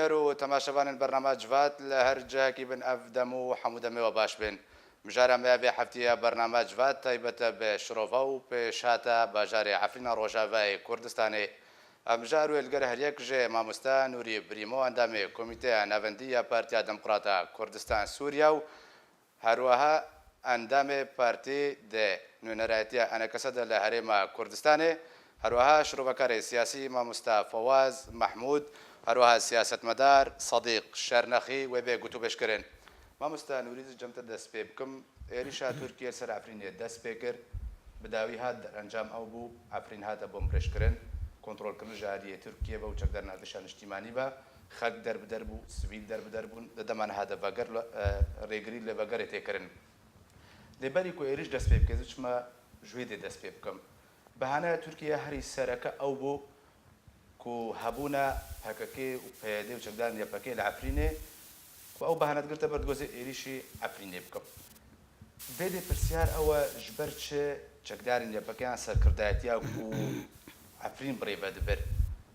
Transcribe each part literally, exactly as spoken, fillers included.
Û temaşevanên bernama Civat li her cihekî bin, ev dem û hemû demê we baş bên. Mijara me ya vê heftiyê ya bernama Civat taybet e bi şirova û pêşhata bajarê Efrîna Rojavayê Kurdistanê. Ev mijar wê li gel her yek ji mamoste Nûrî Brîmo, endamê Komîteya Navendî ya Partiya Demokrata Kurdistan Sûriya û herweha endamê partî di nûnerayetiya E N K S de li Herêma Kurdistanê, herweha şirovekarê siyasî mamosta Fawaz Mehmûd, herweha siyasetmedar Sedîq Şernexî wê bê gotûbêj kirin. Mamosta Nûrî, ez cem te dest pê bikim. Êrîşa Tirkiyê li ser Efrînê dest pê kir. Bi dawî hat derencam ew bû, Efrîn hate bombrêjkirin, kontrolkirin ji aliyê Tirkiyê ve û çekdarên erdişa niştîmanî ve. Xelk derbider bû, sivîl derbider bûn. Di dema niha de veger, e, rêgirî li vegerê tê kirin. Lê berî ku êrîş dest pê bike, ez çima ji wê dê dest pê bikim. Behaneya Tirkiyê herî sereke ew bû ku hebûna P K K û P Y D û çekdarên Y P G li Efrînê, ku ew behane digirte ber digozê êrîşî Efrînê bikim. Vê dê pirsyar ew e, ji ber çi çekdarên Y P G yan serkirdayetiya ku Efrîn bi rê ve dibir,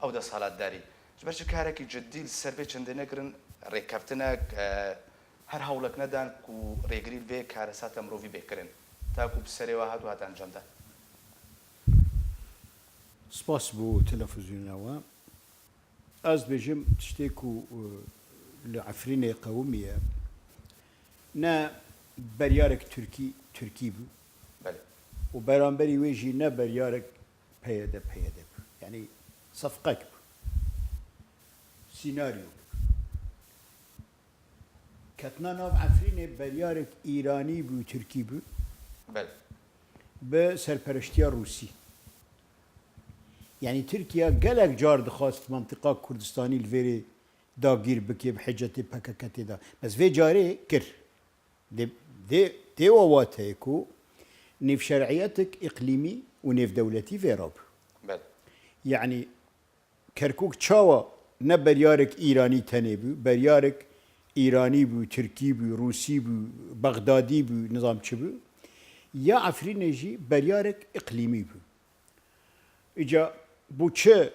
ew desthilatdarî, ji ber çi karekî cidî li ser vê çendê nekirin, rêkeftinek, e, her hewlek nedan ku rêgirî li vê karesata mirovî bê kirin, ta ku bi serê we hat û hate encamdan? Spas bo televizyona we. Ez dibêjim tiştê ku, e, li Efrînê qewimiye, ne beryarek Tirkî, Tirkî bû. Belê. Û beramberî wê jî ne beryarek P Y D, P Y D bû. Yanî sefqek bû. Sînaryok bû. Ketina nav Efrînê beryarek Îranî bû, Tirkî bû. Belê. Bi serpereştiya Rûsî. Yanî Tirkiye gelek car dixwast mentiqa Kurdistanî li vêrê dagîr bike, bi hicetê P K K tê de. Bes vê carê kir. Dê, dê, dê wa wateyê ku nêvşer'iyetik îqlîmî û nêvdewletî vê re bû. Belê. Yanî Kerkûk çawa ne beryarek Îranî tenê bû, beryarek Îranî bû, Tirkî bû, Rûsî bû, Bexdadî bû, nizam çi bû, ya Efrînê jî beryarek îqlîmî bû. Îca bo çi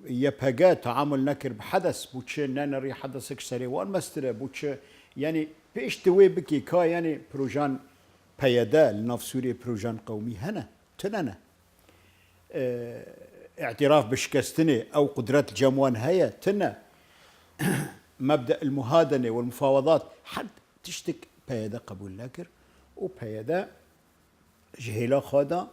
Y P G teamul nekir bi hedes, bo çi nenerî hedesek serê wan mestir e, bo çi, yanî pêş tu wê bikî ka, yanî projan P Y D li nav Sûriyê projan qewmî hene, tune ne. E, îtiraf bi şikestinê, ew qudret li cem wan heye, tune. Mebde il muhadene wel mufawedat, her tiştik P Y D qebûl nekir û P Y D ji hêla xwe da,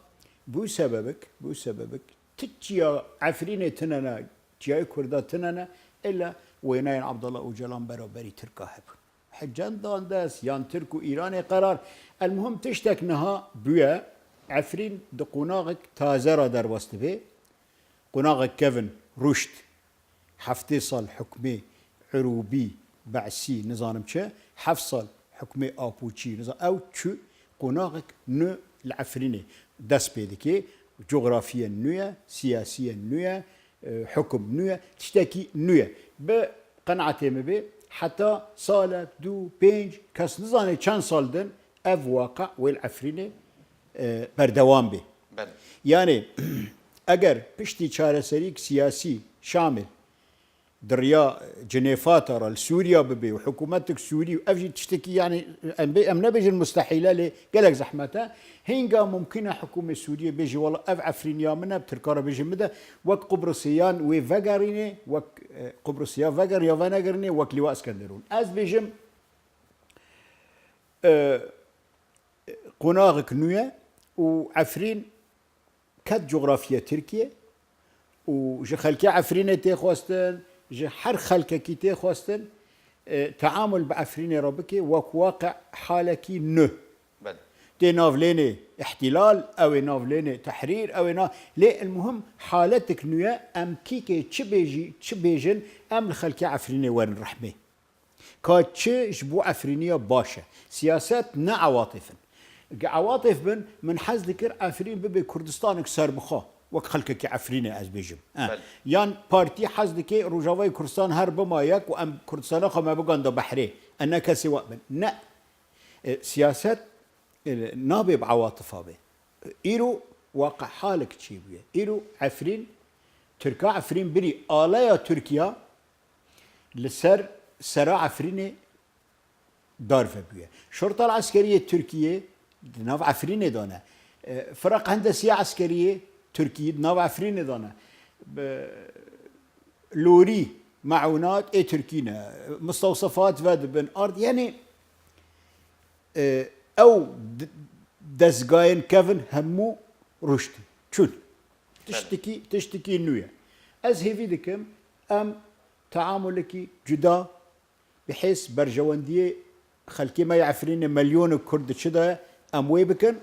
bû sebebik, bû sebebik, tu çiya Efrînê tune ne, çiyayê Kurda tune ne, illa wêneyên Abdullah Ocalan beraberî Tirka hebûn. Hicen dan dest, yan Tirk û Îranê qerar. Elmuhim tiştek niha bûye, Efrîn di qonaxek taze re derbas dibe. Qonaxek kevin rûşt. Heftê sal hukmê Irûbî, Be'sî, nizanim çi, heft sal hukmê Apoçî, nizan-, ew çû qonaxek nû li Efrînê dest pê dike, cografiyên nû ye, siyasiyên nû ye, e, hukum nû ye, tiştekî nû ye. Bi qenaetê min bê, heta salek, du, pênc, kes nizane çend sal din, ev waqe wê li Efrînê, e, berdewam bê. Belê. Yanî, eger piştî çareseriyek siyasî şamil di riya Cinêfata re li Sûriya bibe û hikûmetek Sûrî û ev jî tiştekî, yanî, em bê, em nebêjin mustehîl e, lê gelek zehmet e. Hînga mumkin e hikûmê Sûriyê bêje, wela ev Efrîniya min e, bi Tirka re bêje min de, wek Qubrisê yan wê vegerîne, wek, e, Qubrisê ya veger ya venegerîne, wek Lîwa Eskenderûn. Ez bêjim, e, qonaxek nû ye û Efrîn ket cografiya Tirkiyê û ji xelkê Efrînê tê xwestin, ji her xelkekî tê xwestin, e, teamul bi Efrînê re bike wek waqe halekî nû. Belê. Tê navlênê îhtîlal, ew ê navlênê tehrîr, ew ê na-, lê el muhim haletek nû ye, em kîkê çi bêjî, çi bêjin, em li xelkê Efrînê werin rehmê. Ka çi ji bo Efrîniya baş e. Siyaset ne ewatîf in. Ge ewatîf bin, min hez dikir Efrîn bibe Kurdistanek serbixwe, wek xelkekî Efrînê ez bêjim. Eh. Belê. Yan partî hez dike Rojavayê Kurdistan her bima yek û em Kurdistana xwe me biganda behrê. E ne kesê we bin. Ne. E, siyaset, e, nabe bi ewatifa be. Îro waqe halek çêbûye. Îro Efrîn, Tirka Efrîn birî aleya Tirkiya, li ser sera Efrînê darve bûye. Şortal eskeriyê Tirkiyê di nav Efrînê de ne. E, firaq hendesiya eskeriyê Tirkiyê di nav Efrînê de ne. Bi lorî, meûnat ê Tirkî ne. Mistewsefat vedibin ard. Yanî, e, ew d-, dezgayên kevin hemû rûştin. Çûn. Tiştekî, tiştekî nû ye. Ez hêvî dikim em teamulekî cuda bi hêz berjewendiyê xelkê me yê Efrînê, milyonê Kurd di çi de ye, em wê bikin.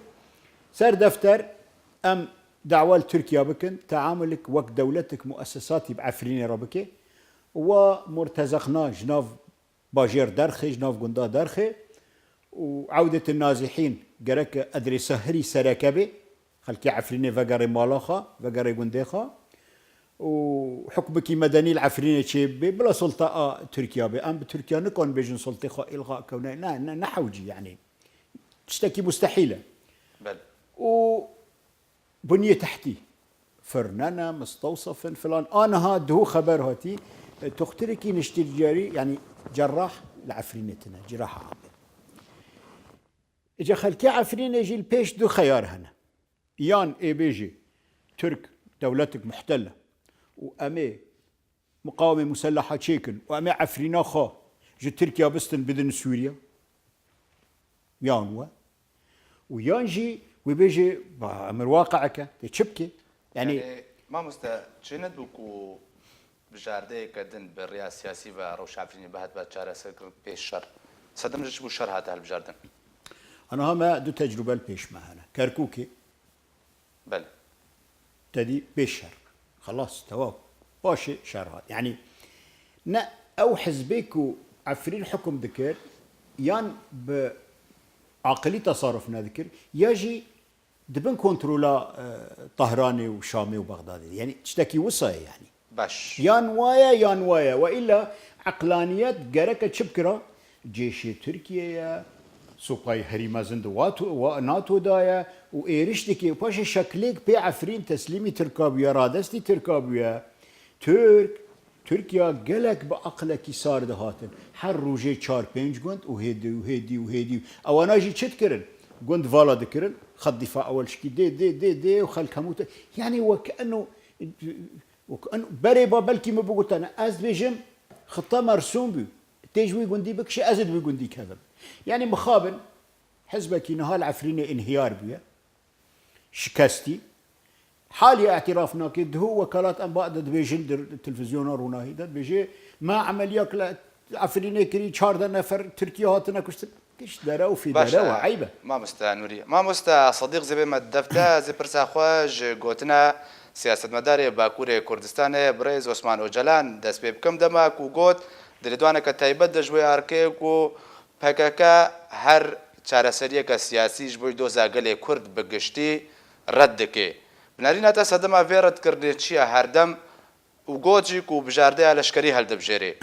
Ser defter em dawa li Tirkiye bikin, teamulek wek dewletek muessesatî bi Efrînê re bike. Wa murtezexna ji nav bajêr derxê, ji nav gunda derxê û ewdêtin nazîhîn gerek edrêsa hirî sereke bê. Xelkê Efrînê vegerê mala xwe, vegerê gundê xwe û hukmekî medenî li Efrînê çê bê, bila sulta a Tirkiya bê. Em bi Tirkiya nikarin bêjin sultê xwe îlxa kewne. Ne, ne, ne hewcî, yanî tiştekî mustehîl e. Belê. Û bunyê tehtî, firnene, mistewsefin filan. Aniha duhû xeber hatî, e, toxtirekî niştîrcarî, yanî cerrah li Efrînê tine, ciraha abe. Îca xelkê Efrînê jî li pêş du xeyar hene. Yan ê bêjî Tirk dewletek muhtel e û em ê miqawimê musellaha çêkin û em ê Efrîna xwe ji Tirkiya bistin bidin Sûriye. Yan we. Û yan jî wê bêjê, ba, emir waqi'eke, tê çi bikê? Yanî, Yanî, mamoste, çê nedibû ku bijardeyeke din bi rêya siyasî ve rewşa Efrînê bihat be çareserkirin pê şer? Sedem ji çi bû şer hate hilbijardin? Aniha me du tecrûbe li pêş me hene. Kerkûkê, Belê. Te dî bê şer. Xelas, tewaw. Paşê şer hat. Yanî ne ew hizbê ku Efrîn hukum dikir, yan bi aqilî tesarruf nedikir, ya jî di bin kontrola, e, Tahranê û Şamê û Bexdadê. Yanî tiştekî wisa ye yanî. Baş. Yan waye, yan waye. Ve îlla eqlaniyet gereke çi bikira? Cêşê Tirkiye ye, supayê herî mezin di wato-, wa-, nato da ye û êriş dike. Paşê şeklêk pê Efrîn teslîmî Tirka bûye, radestî Tirka bûye. Tirk, Tirkiya gelek bi aqilekî sar dihatin. Her rojê çar pênc gund û hêdî û hêdî û hêdî. Ewana jî çi dikirin? Gund vala dikirin. Xet dîfa ewel şikî dê, dê, dê, dê û xelk hemû te-, yanî wek eno Wek en-, berê ba belkî min bigotane, ez dibêjim, xita mersûm bû. Tê ji wî gundî bikişî, ez ê di wî gundî kevim. Yanî mixabin, hizbekî niha li Efrînê înhiyar bûye. Şikestî. Halî îtiraf nake, duhû wekalat Enba de dibêjin di televîzyona ronahî de, dibêje, me emeliya li Efrînê kirî, çardeh nefer Tirkiye hatine kuştin. Giş dere û fî Baş dere e, we eyb e. Mamoste Nûrî. Mamoste Sedîq, zê bê me defte, zê pirsa xwe ji gotina siyasetmedarê Bakurê Kurdistanê, birêz Osman Ocalan, dest pê bikim. Dema ku got, di lêdwaneke taybet de ji wê arkê ku P K K her çareseriyeke siyasî ji bo doza gelê Kurd bi giştî red dike. Bi nerîna te sedema vê redkirinê çi ye herdem û got jî ku bijardeya leşkerî hildibijêrê.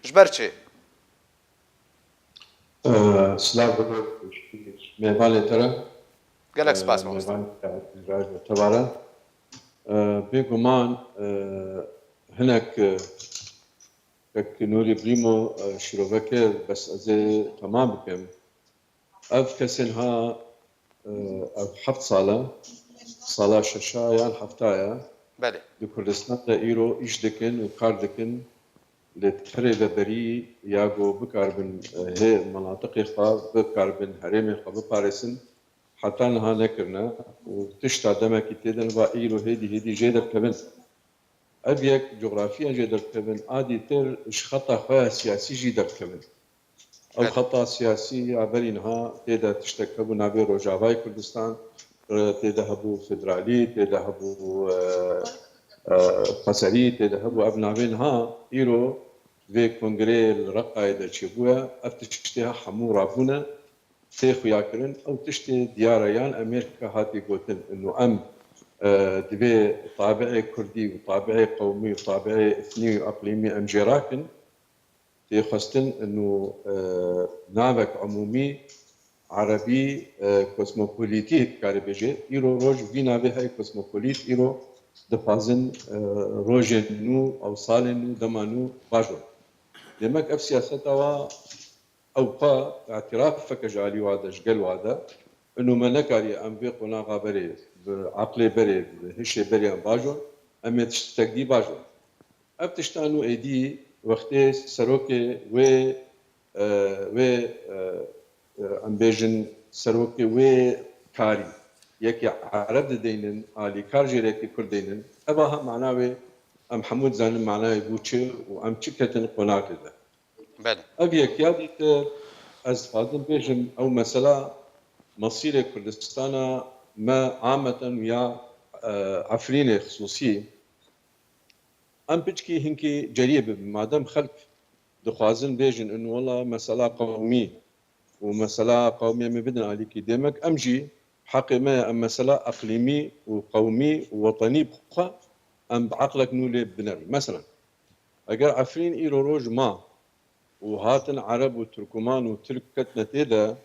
Ji ber çi? Ee, silav bi mêvanê te re. Gelek spas, Ee, mamoste. Mêvanê te re, te re. Ee, bêguman, ee, hinek, ee, kek Nûrî Brîmo, ee, şîrove kir, bes ez ê temam bikim. Ev kesên ha, e, ev heft sal e, sala şeşa yan hefta ye. Belê. Di Kurdistan de îro îş dikin û kar dikin. Lê di rêveberî ya ku bikaribin, e, hê menatiqê xwe, bikaribin herêmê xwe biparêsin, heta niha nekirine. Û tişta demekî tê de niva îro hêdî hêdî jê derdikevin. Ev yek cografiya jê derdikevin, a dîtir ji xeta xwe ya siyasî jî derdikevin. Ew Evet. xeta siyasî ya berî niha tê de tiştek hebû navê Rojavayê Kurdistan, e, tê de hebû federalî, tê de hebû, e, e, xweserî, tê de hebû ev navê niha îro vê kongreyê li Reqayê de çêbûye, ev tiştê hemû rabûne. Tê xuyakirin, ew tiştê diyar e, yan Amerîka hatî gotin, inu em, e, divê tabiê kurdî û tabiê qewmî û tabiê etnî û eqlîmî em jê rakin, tê xwestin, inu, e, navek umûmî, erebî, e, kosmopolîtî karê bêje. Îro roj vî navê heye kosmopolît, îro dixwazin, e, rojên nû, ew salên nû, dema nû bajo. Demek ev siyaseta wa ew xwe îtirafeke ji alî wa de, ji gel wa de, ino me nekariye em vê qonaxa berê, bi aqlê berê, bi hişê berê em bajon, em ê tiştek dî bajon. Ev tişta nû êdî wextê serokê wê, e, wê, e, e, em bêjin serokê wê karî, yekê ereb dideynin, alîkar jê re yekê kurd deynin, eva ha mana wê em hemû dizanin mana wê bû çi û em çi ketin qonakê de. Belê. Ev yek ya dîtir ez dixwazim bêjim, ew mesela mesîrê Kurdistana me ameten û ya, e, Efrînê xisûsî, em piçkî hinkî ceriyê bibin. Madem xelk dixwazin bêjin, in wela mesela qewmî û mesela qewmî em ê bidin alîkî, demek em jî heqê me ye em mesela eqlîmî û qewmî û wetenî bi xwe em bi eqlek nû lê binerin. Mesela, eger Efrîn îro roj ma û hatin ereb û tirkuman û tirk ketine tê de,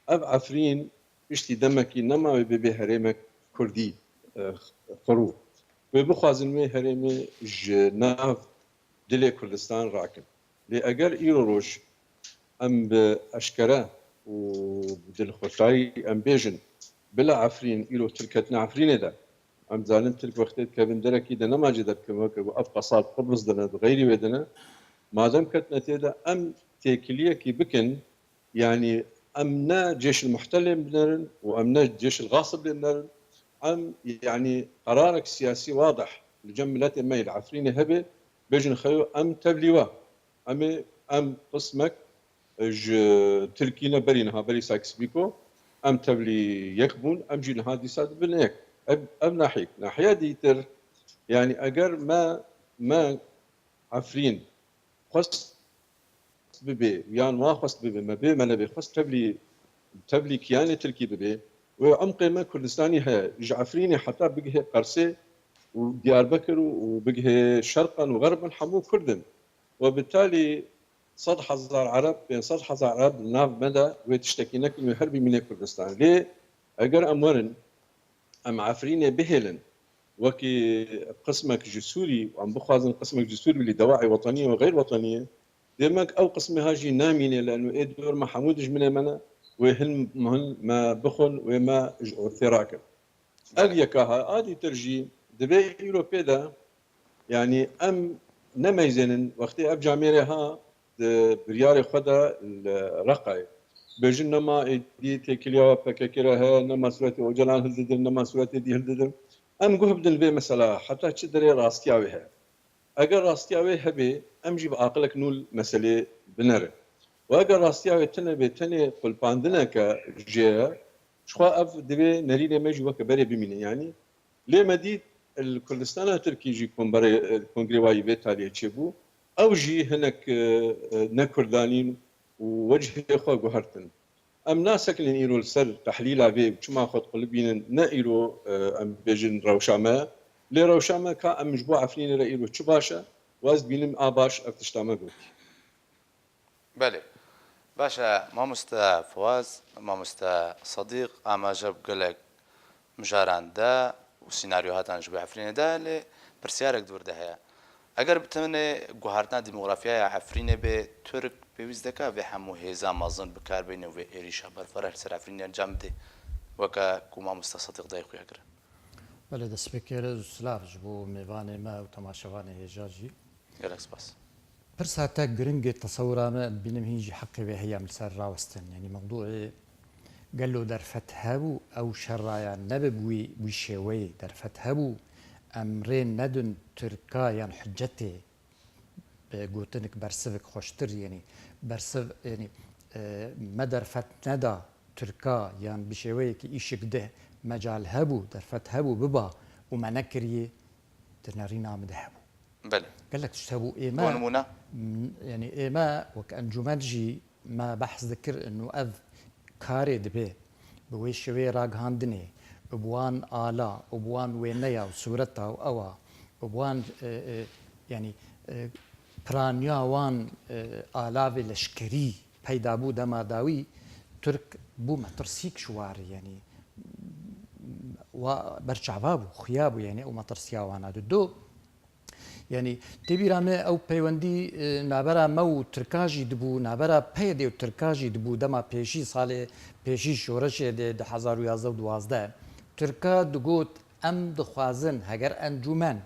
ev Efrîn piştî demekî nema wê bibê herêmek kurdî, e, xurû. Wê bixwazin wê herêmê ji nav dilê Kurdistan rakin. Lê eger îro roj em bi eşkere û bi dilxweşayî em bêjin, bila Efrîn îro tirk ketine Efrînê de, em dizanin tirk wextê dikevin derekî de nema jê derdikevin, weke ku ev qesab Qibris de ne, di xeyrî wê de ne, madem ketine tê de em têkiliyekî bikin, yanî em ne cêşil muhtel lê binerin û em ne cêşil xasib lê binerin, em yanî qerarek siyasî wadih li cem miletê me yê li Efrînê hebe, bêjin xeyo em tevlî we. Em ê, em qismek, e, ji Tirkî ne berî niha, berî Sykes-Picot, em tevlî yek bûn, em jî niha dîsa dibin yek. Ev, ev nahiyek. Nahiya dîtir, yanî eger me, me Efrîn xwest bibê, yan wa xwest bibê, me bê, me nebê, xwest tevlî, tevlî kiyanê Tirkî bibê, wê emqê me Kurdistanî heye, ji Efrînê heta bigihê Qersê û Diyarbekir û, û bigihê Şerqan û Xerban hemû Kurd in. We bi talî sed hezar Ereb, pênc sed hezar Ereb li nav me de wê tiştekî nekin, wê her bimîne Kurdistan. Lê eger em werin, em Efrînê bihêlin, wekî qismek ji Sûrî, em bixwazin qismek ji Sûrî bilî dewa'ê weteniyê û xeyr weteniyê, demek ew qismê ha jî namîne, leno ê dor me hemû dijminê me ne, wê hin, hin me bixwin, wê me ji ortê rakin. Ev yeka ha, a dîtir jî divê îro pê de, yanî em nemeyzênin wextê ev camêrê ha di biryarê xwe de li Reqayê bêjin nema êdî têkiliya we P K K re heye, nema sûretê Ocalan hildidin, nema sûretê dî hildidin. Em guh bidin vê mesela heta çi derê rastiya wê heye. Eger rastiya wê hebe, em jî bi aqilek nû li meselê binerin. Û eger rastiya wê tune bê, tenê qulpandineke jê ye, jixwe ev divê nerînê me jî weke berê bimîne. Yanî lê me dît li Kurdistana Tirkî jî komberê, kongrê wayî vê taliyê çêbû. Ew jî hinek, e, e, nekurdanîn û wecihê xwe guhertin. Em nasekinin îro li ser tehlîla vê û çima xwe diqulibînin, ne îro, e, em bêjin rewşa me ye. Lê rewşa me ka em ji bo Efrînê re îro çi baş e, û ez dibînim a baş ev tişta me gotî. Belê. Baş e, mamoste Fuaz, mamoste Sadiq, amaje bi gelek mijaran de û sînaryohatan ji bo Efrînê de, lê pirsiyarek di wir de heye. Eger bi tenê guhartina demografiyaya Efrînê bê, Tirk pêwîst dike vê hemû hêza mezin bi kar bîne û vê êrîşa berfireh li ser Efrînê encam bide, weke ku mamoste Sadiq dayê xuya kir? Belê, destpêkê rêz û silav ji bo mêvanê me û temaşevanê hêja jî. Gelek spas. Pirsa te giring e, tesewira me, dibînim hîn jî heqê wê heye em li ser rawestin. Yanî mewdûê gelo derfet hebû, ew şeraya nebe bi wî, wî şêweyê derfet hebû, em rê nedin Tirka yan hicetê, e, gotinik bersivik xweştir, yanî bersiv, yanî, e, me derfet neda Tirka yan bi şêweyekî îşik dih mecal hebû, derfet hebû biba û me nekiriye, di nerîna min de hebû. Belê. Gelek tişt hebû. Ê me, Bo nimûne? m-, yanî ê me wek encûmen jî me behs dikir, ino ev karê dibe bi wê şêweyê ragihandinê, û bi wan ala, û bi wan wêneya û sûreta û ewa, û bi wan, e, e, yanî, e, piraniya wan, e, alavê leşkerî peyda bû dema dawî, Tirk bû metirsîk ji war, yanî, wa berçava bû, xuya bû, yanî ew metirsiya wana. Di do, Yanî tê bîra me ew peywendî, e, navbera me û Tirka jî dibû, navbera P Y D û Tirka jî dibû dema pêşî salê pêşî şoreşê de di hezar û yazdeh û duwazdeh. Tirka digot, em dixwazin heger encûmen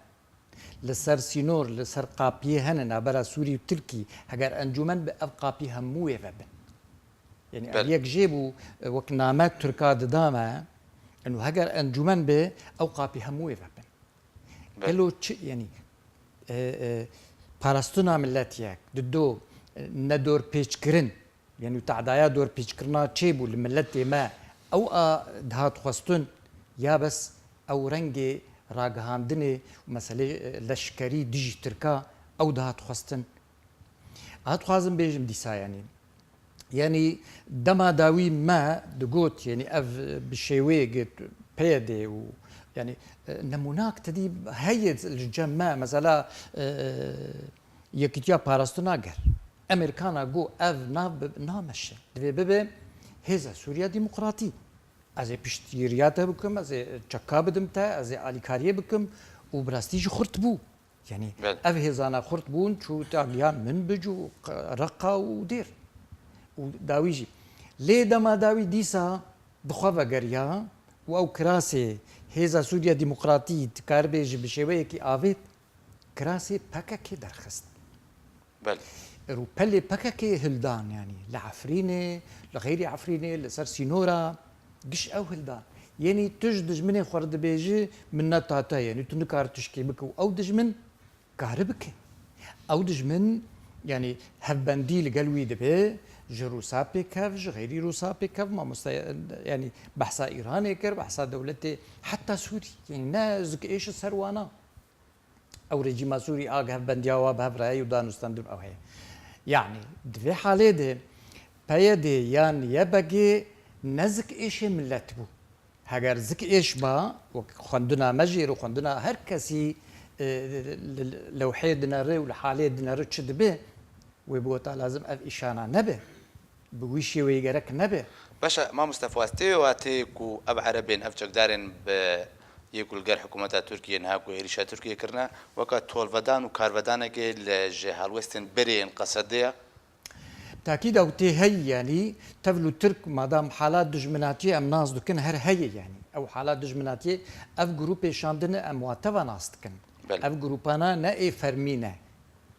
li ser sînor, li ser qapiyê hene navbera Sûrî û Tirkî, heger encûmen bi ev qapî hemû wê vebin. Yanî ev Belê. yek jê bû, e, wek name Tirka dida me, eno heger encûmen be, ew qapî hemû wê vebin. Belê. Gelo çi, yanî, e, e, parastina miletiyek, dido, e, nedorpêçkirin, yanî tadaya dorpêçkirina çêbû li miletê me, ew a dihat xwestin, ya bes ew rengê ragihandinê û meselê, e, leşkerî dijî Tirka ew dihat xwestin. A dixwazim bêjim dîsa, yanî, yanî dema dawî me digot, yanî ev bi şêweyê gê P Y D û, yanî, e, nemûnak tedî heye li cem me, mesela, e, Yekîtiya Parastina Gel. Emerîkana got, ev nav bi-, nameşe. Divê bibe Hêza Sûriya Demokratî. Ez ê piştgiriya te bikim, ez ê çeka bidim te, ez ê alîkariyê bikim û bi rastî jî xurt bû. Yanî Belê. ev hêzana xurt bûn, çû ta giyan Minbic û Q-, Reqa û Dêr û dawî jî. Lê dema dawî dîsa bi xwe vegeriya û ew kirasê Hêza Sûriya Demokratî dikaribê ji bi şêweyekî avêt, kirasê P K K derxist. Belê. Rûpelê P K K hildan, yanî li Efrînê, li xeyrî Efrînê, li ser sînora, giş ew hildan. Yanî tu ji dijminê xwe re dibêjî, minneta te, yanî tu nikare tişkî bike û ew dijmin kare bike. Ew dijmin, yanî hevbendî li gel wî dibe, ji Rûsa pêkev, ji xeyrî Rûsa pêkev, mamoste, yanî behsa Îranê kir, behsa dewletê, heta Sûrî, yanî ne zik êş ser wana. Ew rejîma Sûrî a hevbendiya wa bi hev re heye û danûstendin ew heye. Yanî di vê halê de P Y D yan Y P G ne zik êşê milet bû. Heger zik êş ba, wek xwendina me jî û xwendina her kesî, e, li, li lewhê dinere û li halê dinere çi dibe, wê bigota lazim ev îşana nebe. Bi wî şêweyî gerek nebe. Baş e, mamoste Fuad, tê wê wateyê ku ev erebên, ev çekdarên bi yê ku li gel hikûmeta Tirkiyê niha ku êrîşa Tirkiyê kirine, weke tolvedan û karvedanekê li ji helwestên berê yên Qesede ye? Takîd ew tê heyî, yanî tevlû Tirk madam hala dijminatiyê em nas dikin her heye yanî. Ew hala dijminatiyê ev grûpê şandine em wa teva nas dikin. Belê. Ev grûpana ne ê fermî ne.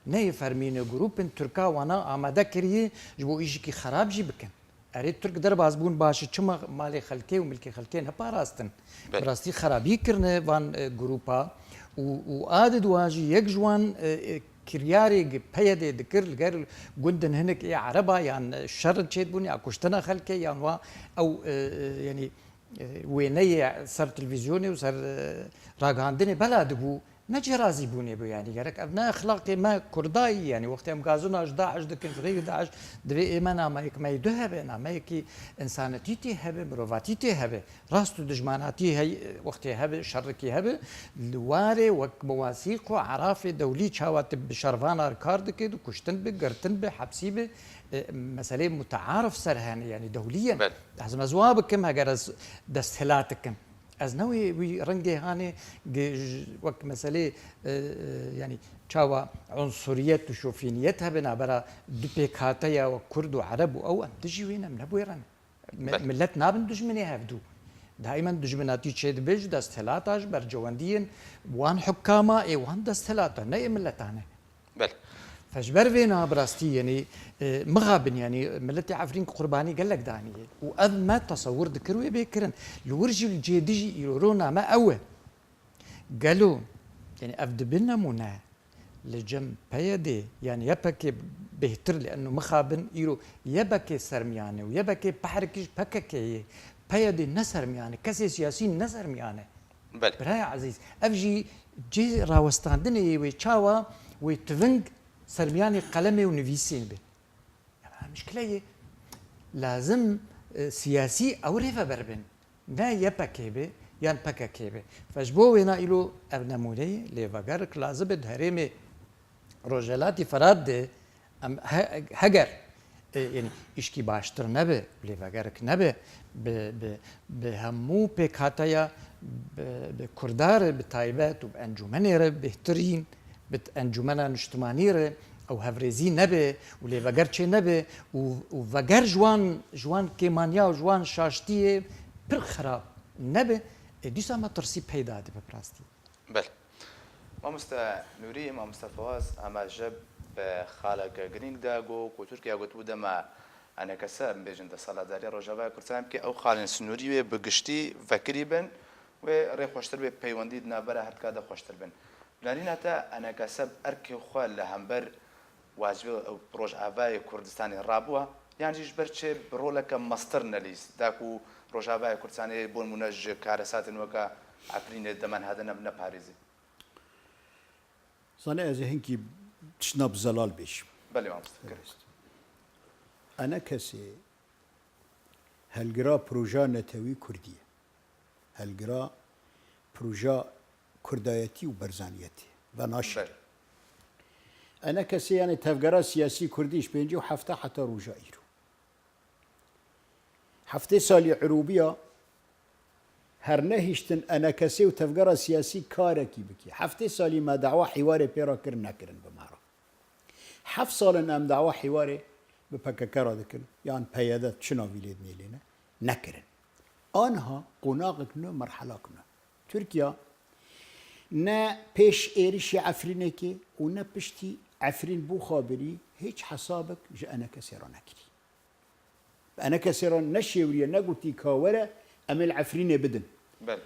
Ne yê fermî ne grûp in, Tirka wana amade kiriye ji bo îşekî xerab jî bikin. Erê Tirk derbas bûn baş e, çima malê xelkê û milkê xelkê neparastin? Belê. Bi rastî xerabî kirine van, e, grûpa û, û a di dua jî yek ji wan, e, e, kiryarê gi P Y D dikir li gel gundin hinek ê Ereba yan, e, şer çêdibûn ya kuştina xelkê yan wa ew, e, e, yanî e, wêneyê ser televîzyonê û ser, e, ragihandinê bela dibû, ne cî razîbûnê bû, yanî gerek ev ne exlaqê me Kurdayî, yanî wextê em gazûna ji DAIŞ dikin, ji xeyrî DAIŞ, divê ê me nameyek me yê du hebe, nameyekî însanetîtî hebe, mirovatîtê hebe, rast û dijmanatî hey, wextê hebe, şerrekî hebe, li warê wek mewasîq û erafê dewlî çawa tu bi şervana re kar dike, di kuştin bi, girtin bi, hepsî bi, e, meselê mutearif ser hene, yanî dewlî ye. Belê. Ez mezwa bikim, heger ez desthilat dikim. Ez ne wê, wî rengê hanê gi-, j-, wek meselê, e, e, yanî çawa unsuriyet û şofîniyet hebe nabera du pêkhateya wek Kurd û Ereb û ew em dijî wê ne, em ne bi wê re ne. Mi-, Belê. Millet nabin dijminê hevdû. Daîmen dijminatî çêdibe ji desthilata, ji bercewendiyên wan hukama ê wan desthilata, ne ê milletane. Belê. Fe ji ber vê na bi rastî, yanî, e, mixabin, yanî, miletê Efrîn qurbanî gelek daniye. Û ev me tesewir dikir wê bê kirin. Li wir jî li cê dijî îro rona me ew e. Gelo, yanî, ev dibe nemûne li cem P Y D, yanî Y P G bêhtir, li eno mixabin îro Y P G sermiyane û Y P G pehrikî ji P K K ye. P Y D ne sermiyane, kesê siyasî ne sermiyane. Belê. Biraya ezîz, ev jî cihê rawestandinê yê wê çawa wê tiving sermiyanê qelemê û nivîsê be. Yanî mişkile ye. Lazim, e, siyasî ew rêveber bin. Ne Y P K be, yan P K K be. Fe ji bo wêna îlo ev nemûneyê lê vegerik lazim e di herêmê Rojhelatî Firat de em he-, heger, e, yanî îşkî baştir nebe, lêvegerik nebe, bi, bi, bi hemû pêkhateya, bi, bi Kurda re bi taybet û bi encûmenê re bêhtirîn, Bi Encûmena Niştimanî re ew hevrêzî nebe û lê veger çê nebe û, û veger ji wan, ji wan kêmaniya û ji wan şaştiyê pir xirab nebe, ê dîsa me tirsî peyda dibe bi rastî. Belê. Mamoste Nûrî, mamoste Fewaz, em ji bi xaleke girîng de got ku Tirkiye gotibû dema enekese, em bêjin desthilatdariya Rojavayê Kurdistanê bike, ew xalên sinûrî wê bi giştî vekirî bin, wê rê xweştir bê, peywendî di navbera her dika de xweştir bin. Bi nerîna te enekese bi erkê xwe li hember wacibê ew Rojavayê Kurdistanê rabûa, yan jî ji ber çi bi roleke mestir nelîst, da ku Rojavayê Kurdistanê bo nimûne ji karesatên weke Efrînê, Demenhedine neparêzî? Zanî ez ê hinkî tiştna bi zelal bêjim. Belê mamoste, gerek. Enekesê helgira proja netewî Kurdî ye. Helgira proja Kurdayetî û Berzaniyetê ve naşî. Belê. Enekesê, yanî tevgera siyasî Kurdî ji pêncî û hefta heta roja îro. Heftê salî Irûbiya her nehiştin enekesê û tevgera siyasî karekî bikî. Heftê salî me dawa hîwarê pê re kir, nekirin bi me re. Heft sal in em dawa hîwarê bi P K K re dikin, yan P Y D, çi navî lê dinêlîne, nekirin. Aniha qonaxek nû, merhelak nû. Tirkiya ne pêş êrişê Efrînekê û ne piştî Efrîn bû xabirî hîç hesabek ji enekesê re nekirî. Bi enekesê re neşêwiriye, negotî ka were em ê li Efrînê bidin. Belê.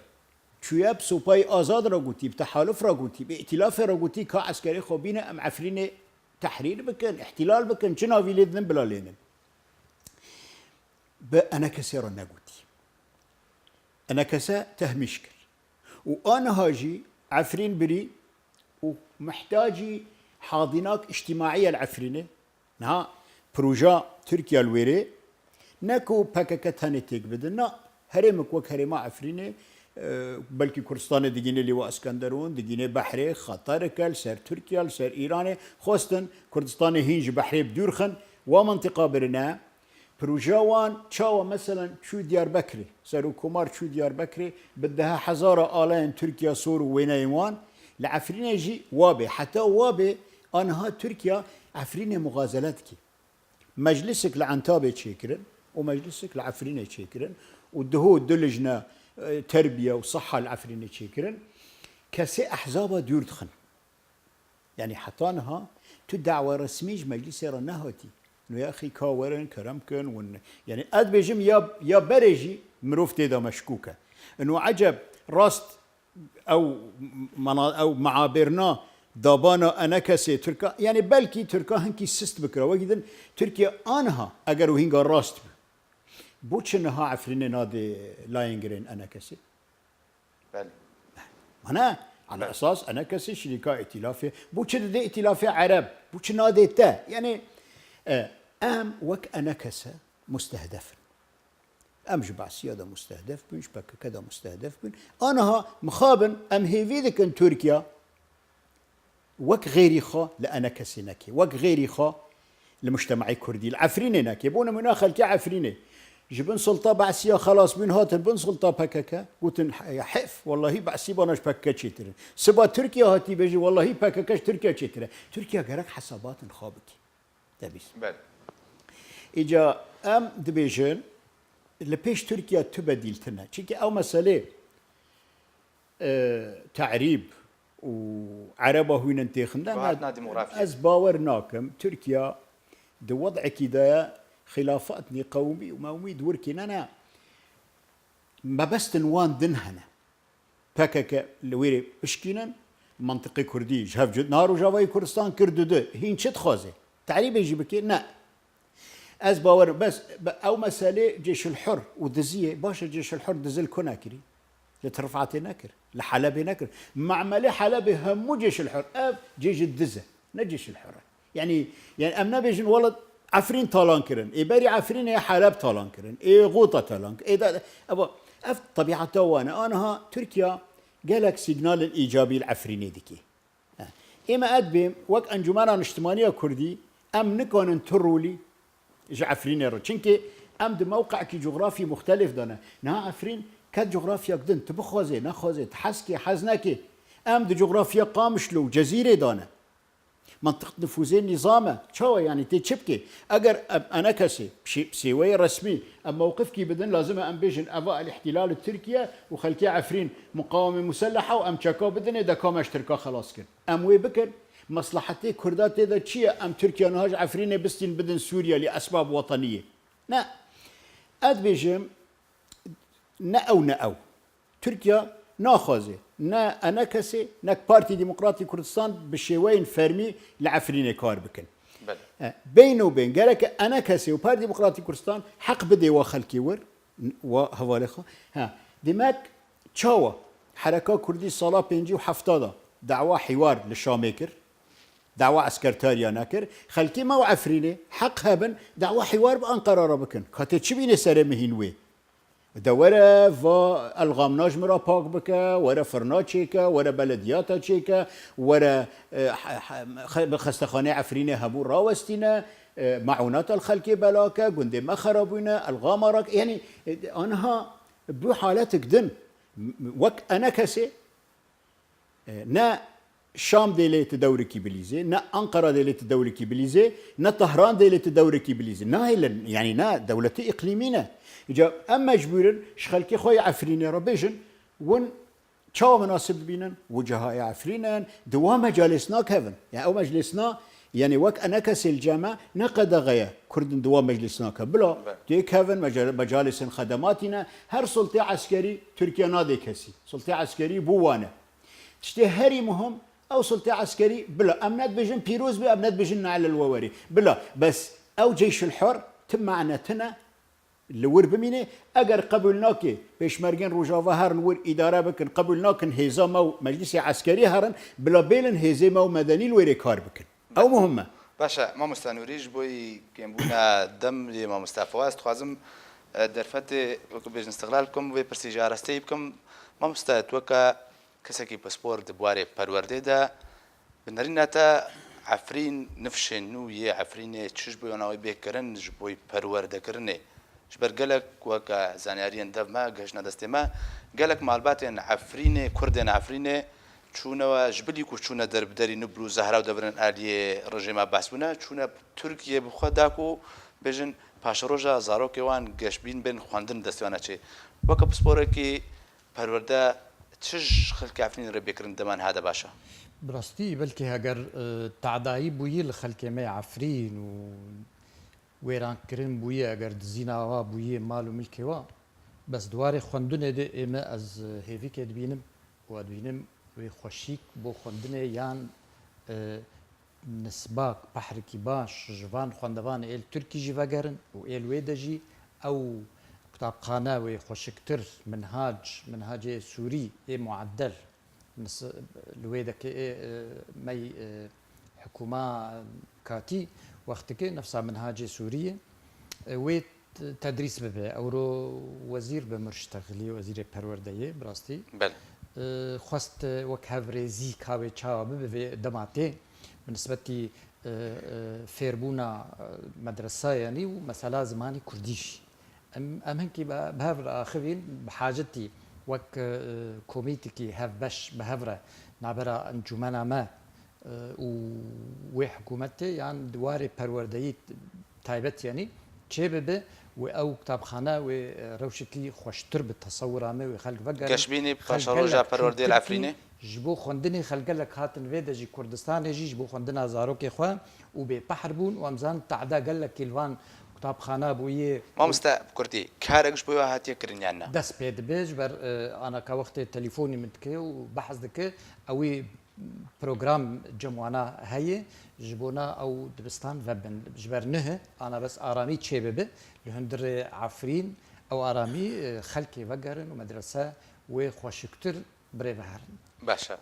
Çûye bi Sopayê Azad re gotî, bi Tehaluf re gotî, bi Îtîlafê re gotî ka eskerê xwe bîne em Efrînê tehrîr bikin, îhtîlal bikin, çi navî lê didin bila lênin. Bi enekesê re negotî. Enekese tehmîş kir. Û aniha jî Efrîn birî û mihtacî hadînak îctîmaî ye li Efrînê. Niha proja Tirkiye li wêrê ne ku P K K tenê têk bidin, na, herêmek wek herêma Efrînê, e, belkî Kurdistanê digîne Lîwa Iskenderûn, digîne behrê, xeterek e li ser Tirkiye, li ser Îranê, xwestin Kurdistanê hîn ji behrê bi dûr xin, wa mentiqa birine. Proja wan çawa, meselen, çû Diyarbekirê, Serokkomar çû Diyarbekirê, bi dehe hezara alayên Tirkiya sor û wêneyên wan, li Efrînê jî wa bê. Heta wa bê, aniha Tirkiya Efrînê muxazele dike. Meclisek li Entabê çêkirin û meclisek li Efrînê çêkirin û diho du lijne, e, terbiye û siha li Efrînê çêkirin. Kesê ehzaba dûr dixin. Yanî heta niha tu dawa resmî ji meclisê re nehatî. No ya xî ka werin, kerem kin, win. Yanî ez dibêjim ya, ya berê jî mirov tê de meşkûk e. Ino eceb rast ew mana-, ew meabêrna dabana enekesê Tirka, yanî belkî Tirka hinkî sist bikira. Wekî din Tirkiye aniha eger û hînga rast bi, bo çi niha Efrînê nadê layên girên enekesê? Belê. Mana, ala esas enekesê şirîka îtîlafê. Bo çi didê îtîlafê Ereb? Bo çi nadê te? Yanî, e, em wek enekese mustehdef in. Em ji Besiya de mustehdef bûn, ji P K K de mustehdef bûn. Aniha mixabin em hêvî dikin Tirkiya wek xêrî xwe li enekesê neke, wek xêrî xwe li mujtemaê kurdî, li Efrînê neke. Bo nimûne xelkê Efrînê ji bin sulta Besiya xelas bûn, hatin bin sulta P K K, gotin, "Ya heyf, wellahî Besî bana ji P K K çêtir in." Siba Tirkiye hatî bêjî, "Wellahî P K K ji Tirkiye çêtir e." Tirkiye gerek hesabatên xwe bike. Te bîst. Belê. Îca em dibêjin, li pêş Tirkiye tu bedîl tune. Çimkî ew meselê, e, te'rîb û Ereba hûnin têxin de, Guhertina demografiyê. Ez bawer nakim. Tirkiye di wed'ekî de ye, xilafetnî qewmî û mewmî di wirkî ne ne. Mebestin wan din hene. P K K li wêrê pişkînin, mentiqê kurdî ji hev cud-, niha Rojavayê Kurdistan kir du du. Hîn çi dixwaze? Terîbê jî bike? Ne. Ez bawer, bes, be, ew meselê Cêşil Hur û diziyê, baş e, Cêşil Hur dizi li ku nekirî? Li Tirfatê nekir, li Helebê nekir. Me'melê Helebê hemû Cêşil Hur, ev cê ji diz e, ne Cêşil Hur e. Yanî, yanî em nebêjin, wela Efrîn talan kirin. Ê berî Efrînê Heleb talan kirin. Ê Xûta talan kirin. Ê da, eva, ev tebiata wan e. Aniha Tirkiye gelek sîgnalên îcabî li Efrînê dike. He. Ê me ez dibêm, wek Encûmena Niştimaniya Kurdî, em nikanin tu rolî ji Efrînê re. Çimkî em di mewqeekî cografî muxtelif de ne. Niha Efrîn ket cografyak din, tu bixwazê, nexwazê, tu hez kê, hez nekê. Em di cografya Qamişlo û Cezîrê de ne. Mantiq nifûzê nîzam e. Çawa, yanî tê çi bikê? Eger em enekesê şê-, sêweyê resmî em mewqifkî bidin, lazim e em bêjin, eva el-îhtîlal li Tirkiye û xelkê Efrîn muqawemê muselleha û em çeka bidinê, de ka me ji Tirka xelas kin. Em wê bikin. Meslehetê Kurda tê de çi ye? Em Tirkiye niha ji Efrînê bistîn bidin Sûriye li esbab weteniyê. Ne. Ez dibêjim, ne ew ne ew. Tirkiye naxwaze ne enekesê ne Partî Demokratî Kurdistan bi şêweyên fermî li Efrînê kar bikin. Belê. E, beyn û beyn gereke enekesê û Partî Demokratî Kurdistan heq bidê wa xelkê wir, wa hevalê xwe. Ha, demek çawa hereka Kurdî sala pêncî û hefta de dawa hîwar li Şamê kir, dawa eskertariya nekir. Xelkê me û Efrînê heq hebin dawa hîwar bi Anqara re bikin. Katê çi bîne serê mihîn wê? De were va elxamna ji min re pak bike, were firna çêke, were belediyata çêke, were, e, he-, he-, xe-, bi xestexanê Efrînê hebû rawestîne, e, meûnata li xelkê bela ke, gundê me xerabûyne, elxama re, yanî, e, anha bi haletik din, m-, m-, wek enekesê, e, ne Şam dê lê tu dewrikî bilîzê, ne Anqara dê lê tu dewrikî bilîzê, ne Tehran dê lê tu dewrikî bilîzê. Nahêlin, yanî ne, dewletê îqlîmî ne. Îca em mecbûr in ji xelkê xwe yê Efrînê re bêjin, win çawa minasib dibînin? Û cihayê Efrîn in, di wa mecalêsna kevin. Ya ew meclêsna, yanî wek enekesê li cem me, ne qedexe ye Kurdin di wa meclêsna kevin. Bila, Be. tê kevin, meca-, mecalêsên xedematî ne. Her sultê eskerî Tirkiye nadê kesî. Sultê eskerî bû wan e. Tiştê herî muhim, ew sultê eskerî, bila, em nedibêjin pîroz be, em nedibêjin ne'le li we werê. Bila, bes ew ceyşul hur, ti mane tine, li wir bimîne. Eger qebûl nake, pêşmergên Rojava herin wir îdare bikin, qebûl nakin hêza me û meclisê eskerî herin, bila bêlin hêzê me û medenî li wêrê kar bikin. Ew muhim e. Baş e, mamosta Nûrî, ji bo kêmbûna dem yê mamosta Fewaz, dixwazim, e, derfetê, wekî bêjin, îstixlal bikim, vê pirsê jî arasteyî bikim. Mamosta, tu weke kesekî pispor di warê perwerdê de, bi nerîna te Efrîn, nifşên nû yê Efrînê çi ji bo wana wê bê kirin, ji bo perwerdekirinê? Ji ber gelek, weke zanyariyên dev me gihiştine destê me, gelek malbatên Efrînê, Kurdên Efrînê çûnewe, ji bilî ku çûne derbiderî Nibl û Zehra û devirin aliyê rejîma Baas bûne, çûne Tirkiyê bi xwe da ku bêjin paşeroja zarokê wan geşbîn bên xwendin destê wan e çê. Weke pisporekî perwerde çi ji xelkê Efrînê re bê kirin dema niha de baş e? Bi rastî belkî heger, e, tadayî bûyî li xelkê me Efrîn û wêrankirin bûyî, eger dizîna wa bûyî mal û milkê wa, bes di warê xwendinê de ê me ez hêvîkê dibînim û dibînim wê xweşîk bo xwendinê yan, e, nisbak, pehrikî baş ji van xwendevanê ê li Tirkî jî vegerin û ê li wê de jî ew qutabxane wê xweşiktir, minhac, minhacê Sûrî ê mueddel, mis-, li wê de ke ê, e, mey, e, hikûma katî wextikê nefsa minhacê Sûrî ye. E, wê t-, tedrîs bibe. Ewro wezîr bi mir ştexilî, wezîrê perwerdeyê, bi rastî. Belê. E, xwest, e, wek hevrêzî ka wê çawa bibe vê dema tê. Bi nisbetî, e, e, fêrbûna, e, medresayanî û mesela zimanî kurdî jî. Em, em hinkî bi, bi hev re axivîn, bi hacetî wek, e, komîtekî hevbeş bi hev re navbera encûmena me, e, û wê hikûmetê yan di warê perwerdeyî taybet, yanî çê bibe û ew kitabxane wê, e, rewşekî xweştir bi tesewira me wê xelk vegerin. Geşbînî Xelk paşeroja gelek perwerdeyê li Tirkî Efrînê. Ji bo xwendinê xelk gelek hatin vê de jî Kurdistanê jî ji bo xwendina zarokê xwe û bêpehr bûn û em zanin tehda gelekî li van qutabxana bûyê. Mamoste, bi kurtî, karek ji bo wê hatiye kirin yan na? Dest pê dibe, ji ber, e, anaka wextê telîfonî min dike û behs dike, ewî program cem wana heye, ji bona ew dibistan vebin. Ji ber nihe, ana bes aramî çê bibe, li hundirê Efrîn, ew aramî, e, xelkê vegerin û medrese wê xweşiktir birê ve herin. Baş e.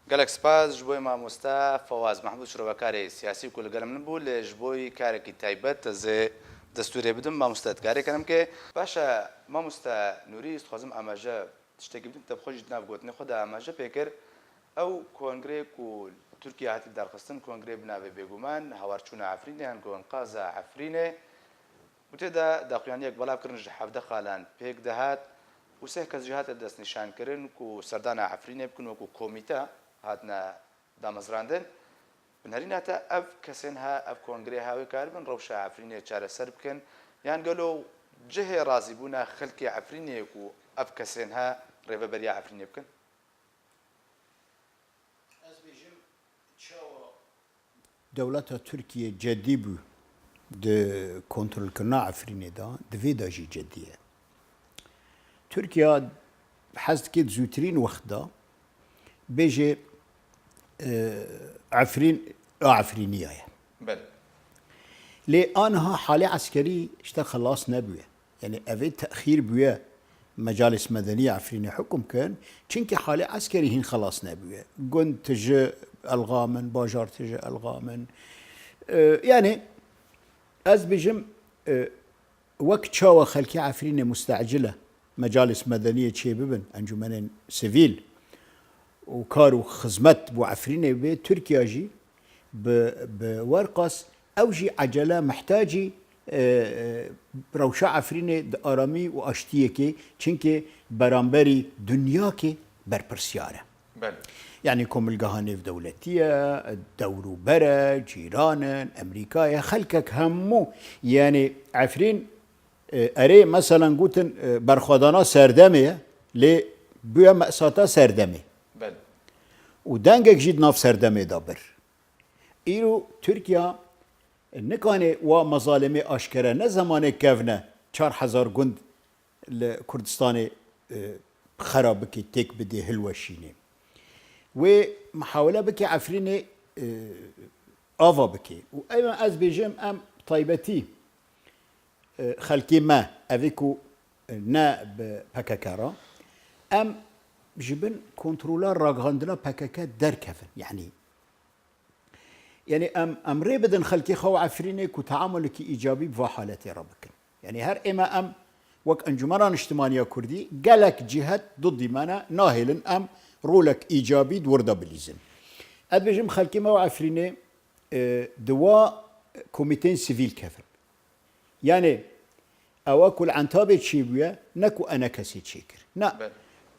Gelek spas ji bo mamoste Fewaz Mehmûd, şirovekarê siyasî ku li gel min bû, lê ji bo karekî taybet ez ê destûrê bidim, mamoste dikarê kerem ke. Baş e, mamoste Nûrî, ez dixwazim amaje tiştekî bidim, te bi xwe jî di nav gotinê xwe de amaje pê kir. Ew kongre ku Tirkiye hatî darxistin, kongre bi navê bêguman Hawarçûna Efrînê, yan ku Enqaza Efrînê, û tê de daxuyaniyek belav kirin ji hevdeh xalan pêk dihat û seh kes jî hate destnîşankirin ku serdana Efrînê bikin, wekû komîte hatine damezrandin. Nerîna te ev kesên he, ev kongrê he wê karibin rewşa Efrînê çareser bikin? Yan gelo cihê razîbûna xelkê Efrînê ye ku ev kesên he rêveberiya Efrînê bikin? Ez bêjim çawa dewleta Tirkiye cedî bû di kontrolkirina Efrînê de, di vê de jî cedî ye. Tirkiye hez dike di zûtirîn wext de bêje, e, Efrîn a Efrîniya ye. Belê. Lê aniha halê eskerî ji te xelas nebûye. Yanî evê texîr bûye Mecalîs Medenî ya Efrînê hukm kin, çimkî halê eskerî hîn xelas nebûye. Gund tije elxam in, bajar tije elxam in. E, yanî ez bêjim, e, wek çawa xelkê Efrînê mustecil e, Mecalîs Medeniyê çêbibin, encûmenên sivîl û kar û xizmet bo Efrînê bê, Tirkiye jî bi, bi werqas ew jî ecele mihtacî, e, e, rewşa Efrînê di aramî û aştiyekê, çimkî beramberî dinyakê berpirsiyar e. Belê. Yanî komilgeha nêvdewletî ye, dewrûber e, cîran in, Emerîka ye, xelkek hemû, yanî Efrîn, e, erê, meselen gotin, e, berxwedana serdemê ye, lê bûye mesata serdemê. Belê. Û dengek jî di nav serdemê de bir. Îro Tirkiye nikane wa mezalemê aşkere ne zemanê kevne çar hezar gund li Kurdistanê, e, xera bike, têk bidê, hilweşînê. Wê mihawele bike Efrînê, e, ava bike. Û ev ez bêjim em taybetî, e, xelkê me, evê ku, e, ne bi P K K re, em ji bin kontrola ragihandina P K K derkevin. Yanî Yanî em, em rê bidin xelkê xwe û Efrînê ku teamulekî îcabî bi va haletê re bikin. Yanî her ême em wek Encûmena Niştimaniya Kurdî gelek cîhet didî me ne, nahêlin em rolek îcabî di wir de bilîzin. Ez dibêjim xelkê me û Efrînê, e, di wa komîteyên sivîl kevin. Yanî ewa ku li Entabê çêbûye, ne ku enekesê çêkir. Na. Belê.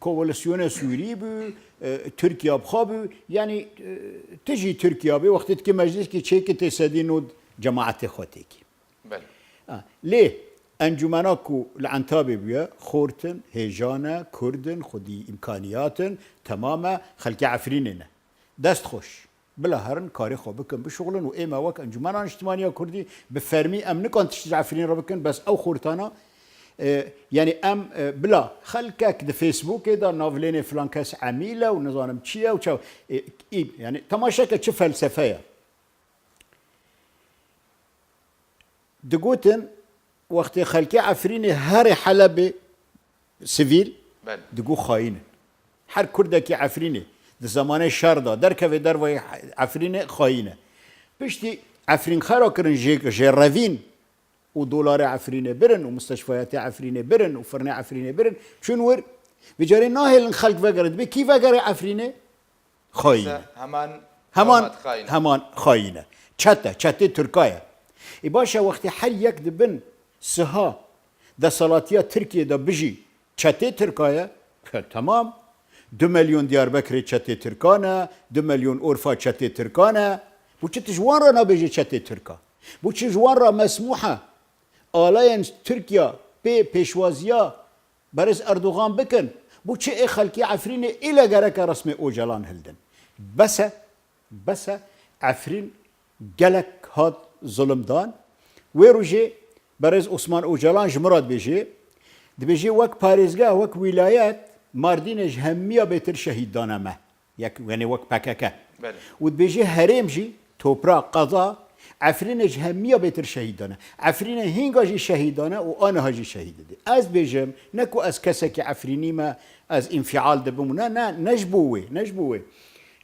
Koalîsyona Sûrî bû, e, Tirkiye bi xwe bû. Yanî, e, tu jî Tirkiye bê, wextê dikê meclîskî çêkî tê sedî nod cemaetê xwe têkî. Belê. Ha, lê encûmena ku li Entabê bûye, xort in, hêjan e, kurd in, xwedî îmkaniyat in, temam e, xelkê Efrînê ne. Dest xweş. Bila herin karê xwe bikin, bişuxulin û ême wek Encûmena Niştimaniya Kurdî bi fermî em nikan tişt ji Efrîn re bikin, bes ew xortana, e, yanî em, e, bila xelkek di Facebookê de navlênê filan kes emîl e û nizanim çi ye û çaw, e, î, yanî temaşe ke çi felsefe ye. Digotin, wextê xelkê Efrînê herê Helebê sivîl Belê. Digo xayîn in. Her kurdekî Efrînê di zemanê şer de derkeve dervayê Efrînê xayîn e. Piştî Efrîn xera kirin jê, jê revîn û dolarê Efrînê birin û musteşfayatê Efrînê birin û firnê Efrînê birin. Çûn wir, vê carê nahêlin xelk vegere. Dibê kî vegere Efrînê? Xayîn e. Heman, heman, heman xayîn e. Çet e, çetê Tirka ye. Ê baş e, wextê her yek di bin siha desalatiya Tirkiyê de bijî çetê Tirka ye, ke temam. Du milyon Diyarbekirê çetê Tirka ne, du milyon Orfa çetê Tirka ne. Bo çi tu ji wan re nabêjî çetê Tirka? Bo çi ji wan re mesmûh e alayên Tirkiya pê pêşwaziya Berêz Erdogan bikin, bo çi ê xelkê Efrînê île gereke resmê Ocalan hildin? Bes e, bes e, Efrîn gelek hat zulim dan. Wê rojê berêz Osman Ocalan ji min re dibêje, dibêje wek parêzgeh, wek wîlayet, Mardînê ji hemiya bêtir şehîd dane me. Yek, yanî wek P K K. Belê. Û dibêje herêm jî, toprak, qeza, Efrînê ji hemiya bêtir şehîd dane. Efrînê hînga jî şehîd dane û aniha jî şehîd didê. Ez dibêjim, ne ku ez kesekî Efrînî me, ez înfial dibim û ne, ne, ne ji bo wê, ne ji bo wê.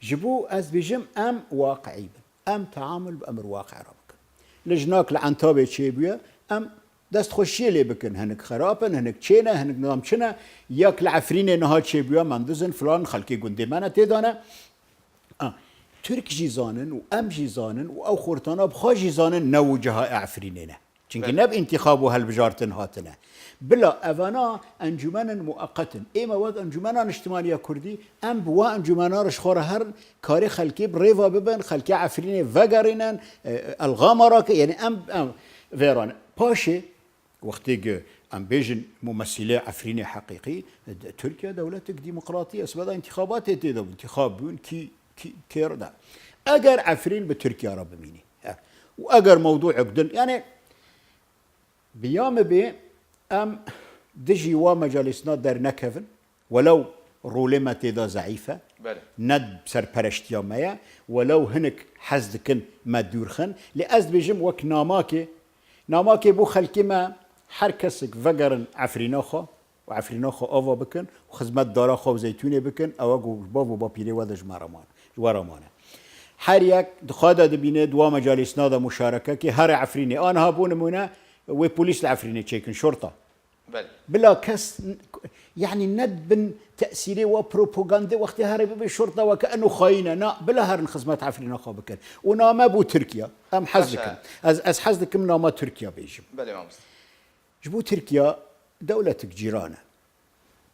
Ji bo ez dibêjim em waqiî bin. Em teamul bi emir waqi re bikin. Li jinak li Entabê çêbûye, em destxweşiyê lê bikin. Hinik xerab in, hinik çê ne, hinik nizam çi ne. Yek li Efrînê niha çêbûye, mendiz in, filan, xelkê gundê me ne tê de ne. A, Tirk jî zanin û em jî zanin û ew xortana bi xwe jî zanin ne wiceha Efrînê ne. Çimkî Belê. ne bi întîxab û hilbijartin hatine. Bila evana encûmenên mueqet in. Ême wek Encûmena Niştimaniya Kurdî, em bi wa encûmena re ji xwe re herin karê xelkê bi rêva bibin, xelkê Efrînê vegerînin, e, elxama rake, yanî em, em vêran. Paşê, wextê ku em bêjin mumesîlê Efrînê heqîqî, Tirkiye dewletek demokratî ye, sibeda întîxabatê tê de bû, întîxab bûn, kî, kî, kêr de. Eger Efrîn bi Tirkiye re bimînî, he, û eger mewdûek din, yanî, bi ya min bê, em dijî wa mecalîsna dernekevin, welew rolê me tê de zeîf e, Belê. ne serpereştiya me ye, welew hinek hez dikin me dûr xin, lê ez dibêjim wek namakê, namakê bo xelkê me, her kesek vegerin Efrîna xwe û Efrîna xwe ava bikin û xizmet dara xwe û zeytûnê bikin, ew e ku ji bav û bapîrê we de ji me re mane, ji we re mane. Her yek di xwe de dibîne, di wa mecalîsna de muşareke ke here Efrînê. Aniha bo nimûne wê polîs li Efrînê çêkin, şorta. Belê. Bila kes n-, yanî ne bin tesîrê wa propagandê wextê here bibe şorta weke eno xayîn e. Na, bila herin xizmet Efrîna xwe bikin. Û name bo Tirkiye. Em hez Baş e. dikin. Ez, ez hez dikim nama Tirkiye bêjim. Belê mamoste. Ji bo Tirkiye dewletek cîran e.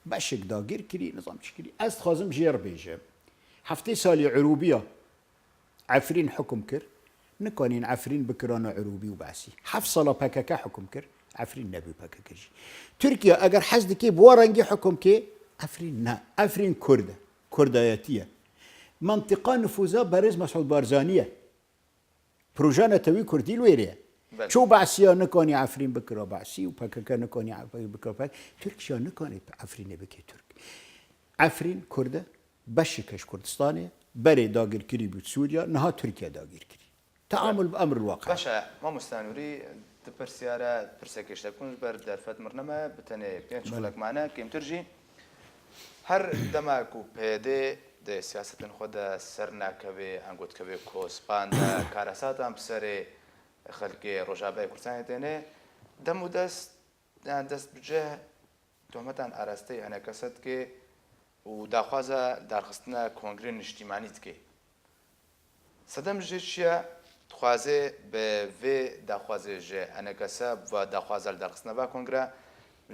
Beşek dagir kirî, nizam çi kirî. Ez dixwazim jê re bêjim. Heftê salî Irûbiya Efrîn hukum kir. Nikanîn Efrîn bikirana Irûbî û Be'sî. Heft sala P K K hukum kir. Efrîn nebû P K K jî. Tirkiye eger hez dike bi wa rengî hukum ke, Efrîn ne. Efrîn Kurd e. Kurdayetî ye. Mentiqa nifûza berêz Mesûd Barzanî ye. Proja netewî Kurdî li wêrê ye. Belê. Ço Be'siya nikanî Efrîn bikira Be'sî û P K K nikanî Efrîn bikira P K K. Tirkiye nikanî Efrînê bike Tirk. Efrîn Kurd e, beşek e ji Kurdistanê, berê dagirkirî bû Sûriye, niha Tirkiye dagir kirî. Teamul bi emril waqi. Baş e, mamoste Nûrî, di pirsiyara, pirsekê ji te bikim, ji ber derfet mirne me, bi tenê pênc Belê. xulek mane, kêmtir jî. Her dema ku P Y D di siyasetên xwe de ser nakeve, an got keve kospan de, karasatan bi serê xelkê Rojavayê Kurdistanê têne, dem û dest, yan dest bi cih tohmetan arasteyî enekese dike û daxwaza darxistina kongrê niştîmanî dike. Sedem ji çi ye? Dixwaze bi vê daxwazê ji enekese, bi daxwaza li darxistina va kongre,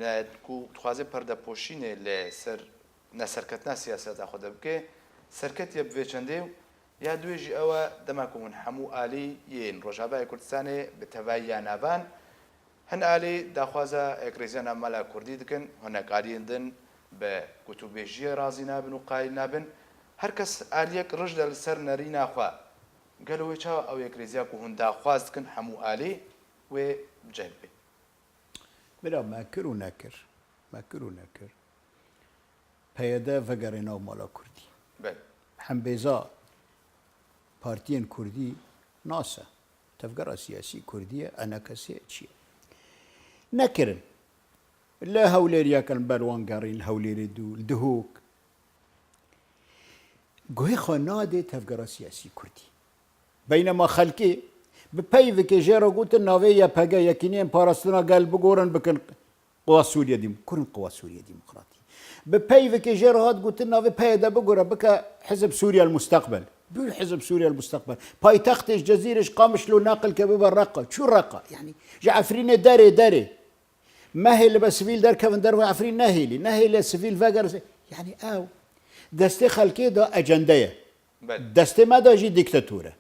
e, ku dixwaze perdepoşînê li ser neserketina siyaseta xwe de bike, serketiye bi vê çendê û ya duê jî ew e, dema ku hûn hemû alî yên Rojavayê Kurdistanê bi tevayî ya navan, Hin alî daxwaza ekrêziya navmala kurdî dikin, hinek aliyên din bi gotûbêjiyê razî nabin û qayîl nabin. Her kes aliyek rij de li ser nerîna xwe. Gelo wê çawa ew ekrêziya ku hûn daxwaz dikin hemû alî wê bi cih bê? Bira me kir û nekir. Me kir û nekir. P Y D vegerê nav mala kurdî. Belê. Hembêza partiyên kurdî nas e. Tevgera siyasî kurdî ye, E N K S çi ye? Nekirin. Li Hewlêriyeke li ber wan gerîn, li Hewlêrê dû, li Dihok. Guhê xwe nadê tevgera siyasî kurdî. Beynema xelkê bi peyvekê jê re gotin navê Y P G, Yekîniyên Parastina Gel, bigorin bikin Quwa Sûriye Dîm-, kurin Quwa Sûriye Demokratî. Bi peyvekê jê re hat gotin navê P Y D bigore bike Hizb Sûriye El Musteqbel. Bû Hizb Sûriye El Musteqbel. Paytextê ji Cezîrê, ji Qamişlo neqil ke bibe Reqa. Çû Reqa. Yanî ji Efrînê derê derê. Mehêle be sivîl derkevin derve Efrîn nehêlî. Nehêle sivîl veger. Yanî ew destê xelkê de ecende ye. Belê. Destê me de jî dîktator e.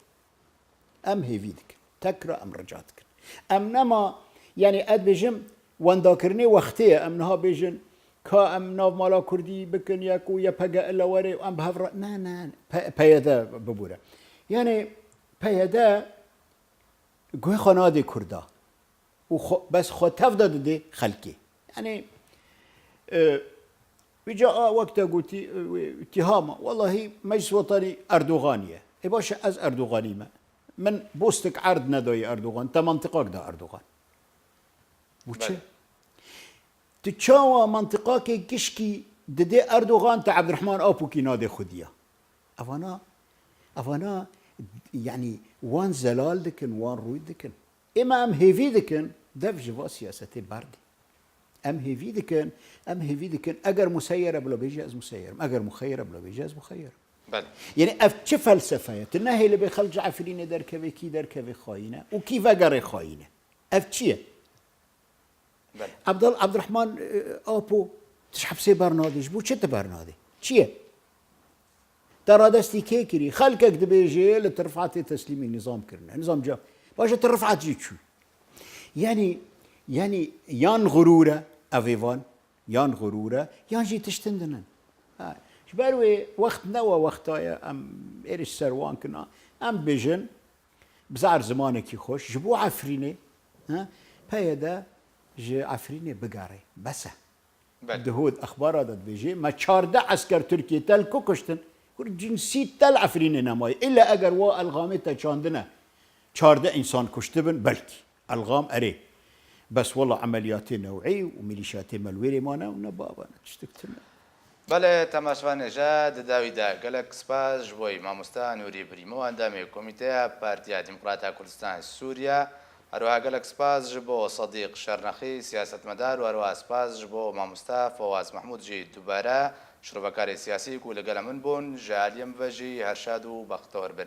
Em hêvî dikin. Tekra em rica dikin. Em nema, yanî ez dibêjim, wendakirinê wextê ye. Em niha bêjin, ka em nav mala kurdî bikin, yek û Y P G ile were û em bi hev re, ne, ne, P-, P Y D bibûre. Yanî P Y D guhê xwe nadê kurda. û xwe, bes xwe tev de didê xelkê. Yanî, e, wî ca a wek te gotî, e, wê îtîhama, wellahî Meclis Wetanî Erdoganî ye. Ê baş e, ez Erdoganî me. Min bostik erd nedayî Erdogan, te mantiqak da Erdogan. Bu çi? Belê. Tu çawa mantiqakê gişkî didê Erdogan, te Abdurrahman Apokî nadê xwedî ya? Evana, evana, yanî wan zelal dikin, wan rûy dikin. Êma em hêvî dikin, dev ji va siyasetê berdê. Em hêvî dikin, em hêvî dikin, eger museyyer e bila bêje ez museyyer im, eger muxeyyer e bila bêje ez muxeyyer im. Belê. Yanî ev çi felsefe ye? Tu nehêlibê xelk ji Efrînê derkeve, kî derkeve xayîn e û kî vegerê xayîn e. Ev çi ye? Belê. Abdul-, Abdurrahman, e, Apo, tu ji hepsê bernadî, ji bo çi tu bernadî? Çi ye? Te radestî kê kirî? Xelkek dibêje li Tirfatê teslîmî nizam kirine. Nizam ca-, baş e, Tirfat jî çû. Yanî, yanî yan xurûr e, ev ê van, yan xurûr e, yan jî tiştin din in. Ha, ji ber wê wext ne we wexta ye, em êrîş ser wan kina. Em bêjin, bi zar zimanekî xweş, ji bo Efrînê, ha, P Y D ji Efrînê bigere. Bes e. Belê. Di hod exbara de dibêje, me çardeh esker Tirkiyê tel ku kuştin. Kur cin sî tel Efrînê nemaye. Îlla eger wa Elxamê te çandine çardeh însan kuştibin, belkî. Elxam erê. Bes wela emeliyatê new'î û milîşyatê me li wêrê mane û ne baba ne tiştek tune. Belê, temaşevanê hêja, di dawî de gelek spas ji bo mamosta Nûrî Birîmo, endamê Komîteya Partiya Demokrata Kurdistan Sûriye, her wiha gelek spas ji bo Sedîq Şernexî, siyasetmedar, û her wiha spas ji bo mamosta Fawaz Mehmûd jî dubare şirovekarê siyasî ku li gel min bûn, ji aliyê min ve jî her şad û bextewar bin.